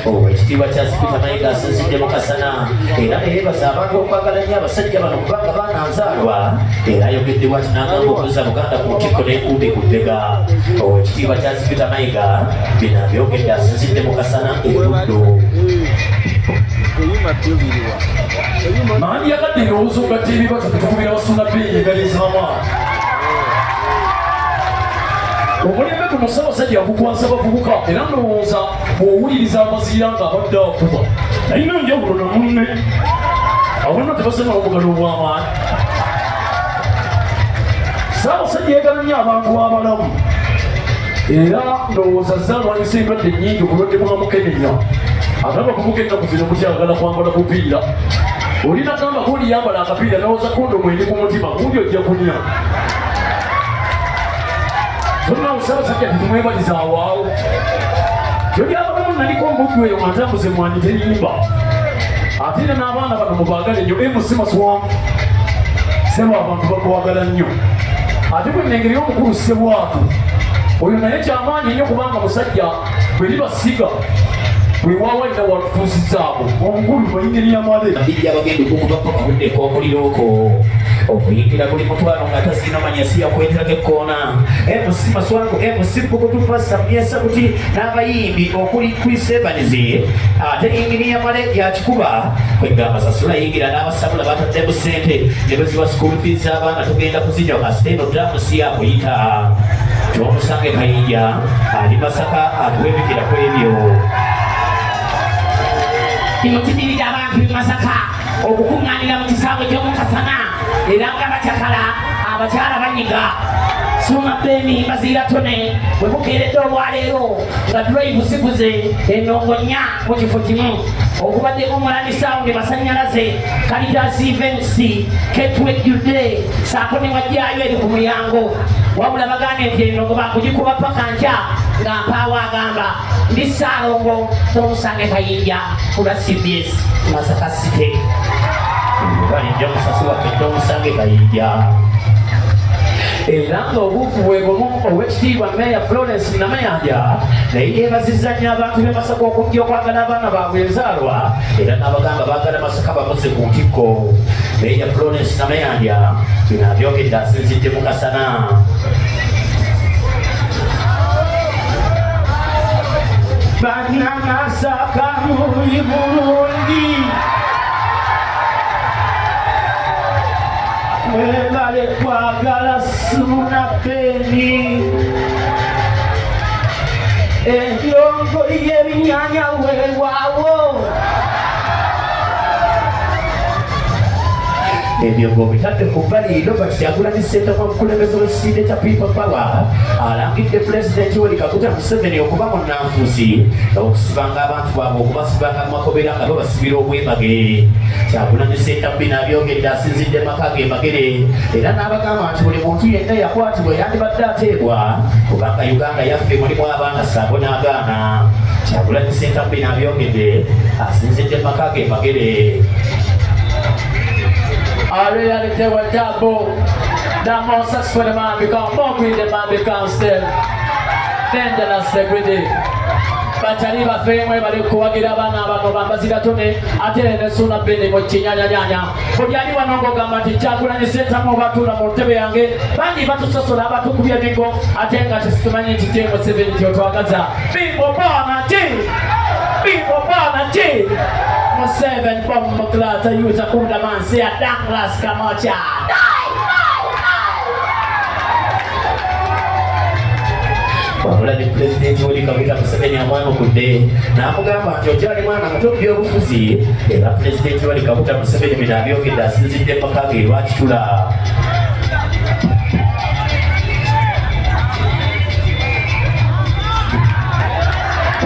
Owekitiibwa Charles Peter Mayiga asinzidde mu kasana era neyeebaza abantu okwagala nnyo abasajja bano kubanga baana nzaalwa, era ayogedde bwati n'agamba okuzza Buganda ku ntikko n'enkumbi ku bbega. Owekitiibwa Charles Peter Mayiga bino abyogedde asinzidde mu kasana e Buddu. Nandyagadde ndowooza ogatta ebibatu kutukubira Basuna Bbeeyi engalo ez'amaanyi. Omulembe guno Ssaabasajja yagukwasa bavubuka era ndowooza bw'owuliriza amaziira ng'abadde akuba talina njawulo na munne, abo nno tebasobola obugalo obw'amaanyi. Ssaabasajja yagala nnyo abantu abalamu era ndowooza azze alwanyisa endwadde nnyingi, obulwadde bwa mukenenya, ate abavubuka ennaku zino mukyagala kwambala bupiira. Oli nagamba gundi yambala akapiira, ndowooza kondomu eri ku mutima, gundi ojja kunya. Tonna Ssaabasajja tetumwebaliza awaawo. Yolyabalamu naliko omuddu eyo nga ntambuza emmwanyi terimba. Ate era n'abaana bano mubaagale nnyo. MC Maswangu, ssebo, abantu bakwagala nnyo. Ate bwe nnengeri y'omukulu Ssebwatu oyo naye kyamaanyi nnyo kubanga musajja bwe liba siga weewaawo alina watutuusizzaako omukulu bayingiriya male. Bijja abagenda okukuba paka budde k'omuliro okwo okuyingira buli mutwalo nga tazinomanya si yakweteraga ekkoona. MC Maswangu, MC Bukutupasa Myesabuti n'abayimbi okuli Chris Evans, ate Inginiya Male yakikuba kwegamba sasula yingira n'abasabula bataddemu ssente ne baziwa school fees z'abaana tugenda kuzinywa kasita eno daamu si yakuyita. Tomusange Kayinja ali Masaka atuwemikira ku ebyo. Kino kiddiridde abantu b'e Masaka okukuŋŋaanira mu kisaawe ky'omu Kasana era nga bacakala, abakyala banyiga. Suuna Ben Mbaziira Tone bwe bukeeredde olwaleero nga drive zivuze endongo nnya mu kifo kimu okubadde Omulani Sound, Masannyalaze, Caritas Events, Ketwejjudde saako ne wajjayo eri ku mulyango. Wabula bagambye nti endongo bakugikuba paka nkya nga mpaawo agamba. Ndi Ssaalongo Tomusange Kayinja ku lwa CBS Masaka City. Bayinja omusasi waffe Tomusange Kayinja. Era nga obuufu bwe bumu, Owekitiibwa Meeya Florence Namayanja naye yeebazizza nnyo abantu b'e Masaka okujja okwagala abaana baabwe enzaalwa era n'abagamba baagala Masaka bamuzze ku ntikko. Meeya Florence Namayanja bino abyogedde asinzidde mu kasana. Bannamasaka muli bulungi, mwebale kwagala Ssuuna Ben. Endongo y'ebinyanya weewaawo. Ebyo ng'obitadde ku bbali, Robert Kyagulanyi Ssentamu omukulembeze w'ekisinde kya People Power alangidde Pulezidenti Yoweri Kaguta Museveni okuba munnanfuusi okusibanga abantu baabwe, okubasibanga mu makomera nga babasibira obwemage. Kyagulanyi Ssentamu bino abyogedde asinzidde maka ge Magere era n'abagamba nti buli muntu yenna yakwatibwa yandibadde ateebwa kubanga Uganda yaffe mulimu abaana ssaako n'agaana. Kyagulanyi Ssentamu bino abyogedde asinzidde maka ge Magere. I reality what double. The more successful the man become, more greedy the man becomes still. Dangerous the greedy. Bakyali baffe mwebale kuwagira abaana bano bambazira tone ate ne Ssuuna Ben mu kinyanyanyanya. Buli ali wano ng'ogamba nti Kyagulanyi Ssentamu obatuula mu ntebe yange, bangi batusosola, abatukubya emigo, ate nga tetumanyi nti te Museveni kyotwagaza. People power ki? People power ki? Museveni bomuklata yuta kunda mansi ya Douglas Kamocha. Wabula ne Pulezidenti Yoweri Kaguta Museveni amwanukudde n'amugamba nti okyali mwana muto mu byobufuzi. Era Pulezidenti Yoweri Kaguta Museveni bino abyogedde asinzidde mu maka ge Rwakitula.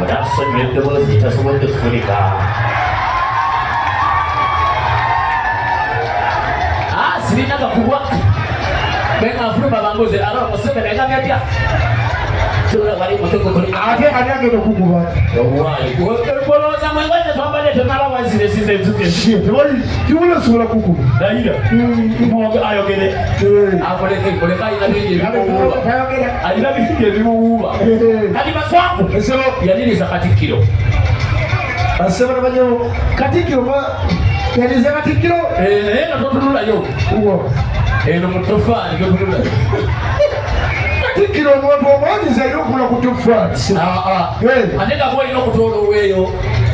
Onatusonyiwa eddoboozi tasobodde kufunika. Ah, sirina gakubwa benga nfuluma bambuze alo Museveni agambye atya? Tula wali mutugu kuli. Ate ani agenda okukuba? Olowooza mwengoye twambadde tonaba waziresiza enzuki. Tewali kiwula sobola kukuba. Dayira mwoge ayogere akoleke koleka, alina bingi ebimuwuuba. Tayogera. Alina bingi ebimuwuuba. Kati Maswangu yaniriza Katikkiro. Basebo ne banyabo, Katikkiro yanize Katikkiro. Eh, naye nga totunulayo. Uwo. Eno mu ttofaali totunulayo. Katikkiro omuntu omwanyiza alina okula ku ttofaali. Ah, ah. Eh. Ate nga gwolina okutoola oweeyo.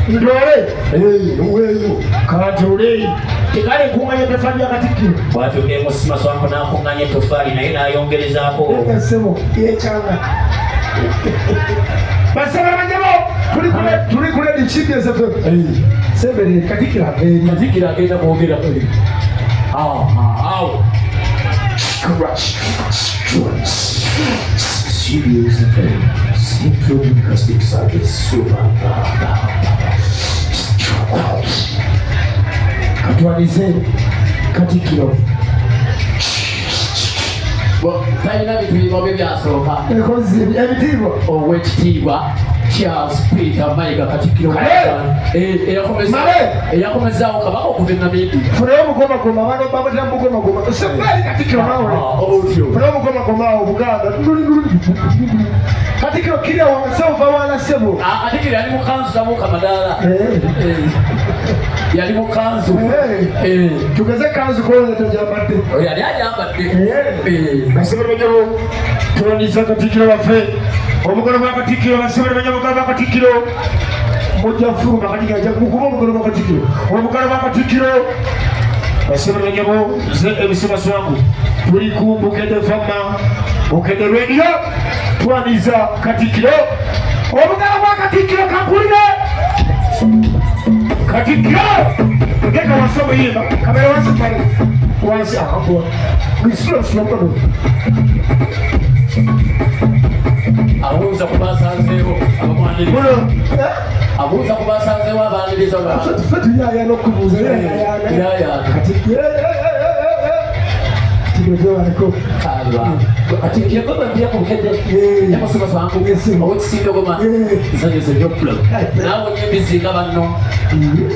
Ntoole? Eh, oweeyo. Kantoole. Tekale nkuŋŋanya ettoffaali lya Katikkiro. Bw'atyo MC Maswanku n'akuŋŋanya ettofaali naye n'ayongerezaako. Nedda ssebo, yekyanga. Basebo ne banyabo, tuli ku Lady Chimbies FM. Sebere, Katikkiro ava eri. Katikkiro agenda kwogera. Awo. Serious FM, Central Broadcasting Service, Super. Katwalize Katikkiro. Talina bitiibwa bye byasooka. Ekozi ebitiibwa. Owekitiibwa Charles Peter Mayiga Katikkiro wa Kale! Uganda. Eh, Male! eyakomezaawo kabaka okuva e Namibia. Funayo omugomagoma, abantu bamutera mugomagoma. Sebaali Katikkiro naawe. Ah, otyo. Funayo omugomagoma awo Buganda. Katikkiro kirya wansi ova wala ssebo. Ah, Katikkiro yali mu kanzu tabuuka madaala. Eh. Eh, yali mu kanzu. Eh. Eh, Tugeze kanzu kola tajambadde. oyo yali ayambadde. Eh. Eh. Basebo ne banyabo, tuwandiisa Katikkiro waffe. Omukono gwa Katikkiro, basebo ne banyabo, omukono gwa Katikkiro. Mujja fuluma Katikkiro ajja mukuba omukono gwa Katikkiro. Omukono gwa Katikkiro. Basebo ne banyabo, nze MC Maswangu. Tuli ku Bukedde Fama, Bukedde Radio, tuwandiisa Katikkiro. Omukono gwa Katikkiro kampulire. Katikkiro! Geka wansi omuyimba, kamera wansi pale. Wansi ahakuwa. Mwisiro msiro. Abuuza ku basanzeewo abamwaniriza. Buno, Abuuza ku basanzeewo abaaniriza ba. ffe tuyaayana okubuuza, era yayaana. Yayaana. Katikkiro, Katikkiro gyebaleko. Katikkiro gwe bwe ku Bukedde. Eh. MC Maswanku. Yes. Owekisindo goma. Eh. Nsanyuse nnyo okukulaba. Naawe onyembizi nga banno.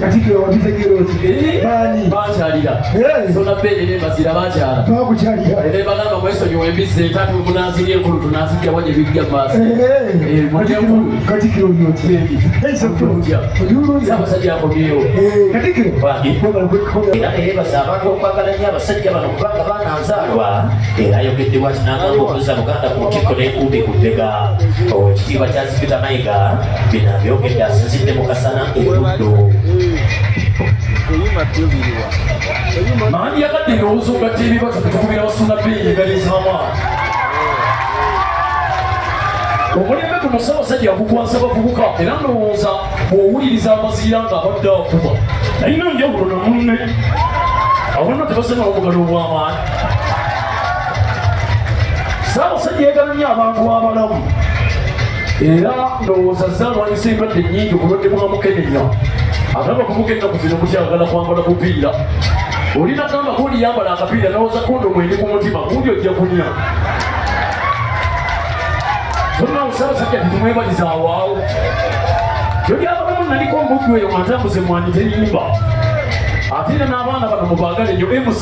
Katikkiro watutegeera oti? Eh. Baani? Bankyalira. Eh. Sona Beni ne Mazira bakyala. Bakukyalira. Ne bagamba mwesonyiwe embizzi etatu munaazirya enkulu tunaaziryawo gye bijja mu maaso. Eh, mujje enkulu. Katikkiro oli oti? Eh, Ssekulu. Otya? Oli bulungi? Ssaabasajja akomyewo. Eh, Katikkiro. Wangi. Webale kwekkola. Era neyeebaza abantu okwagala nnyo abasajja bano kubanga baana nzaalwa. Era ayogedde bw'ati n'agamba okuzza Buganda ku ntikko n'enkumbi ku bbega. Oweekitiibwa Charles Peter Mayiga bino abyogedde asinzidde mu kasana e Buddu. Nandyagadde ndowooza ogatta ebibatu tetukubira Basuna Beni engalo ez'amaanyi. Omulembe guno Ssaabasajja yagukwasa bavubuka era ndowooza bw'owuliriza amaziira ng'abadde akuba talina njawulo na munne. Abo nno tebasenga obugalo obw'amaanyi. Ssaabasajja yagala nnyo abantu abalamu era ndowooza azze alwanyisa endwadde nnyingi obulwadde bwa mukenenya. Ate abavubuka ennaku zino mukyagala kwambala bupiira. Oli nagamba gundi yambala akapiira n'owoza kondomu eri ku mutima gundi ojja kunya. Tonna Ssaabasajja tetumwebaliza awaawo. Tolyabalamu naliko omuddu eyo nga ntambuza emmwanyi terimba. Ate era n'abaana bano mubaagale nnyo. MC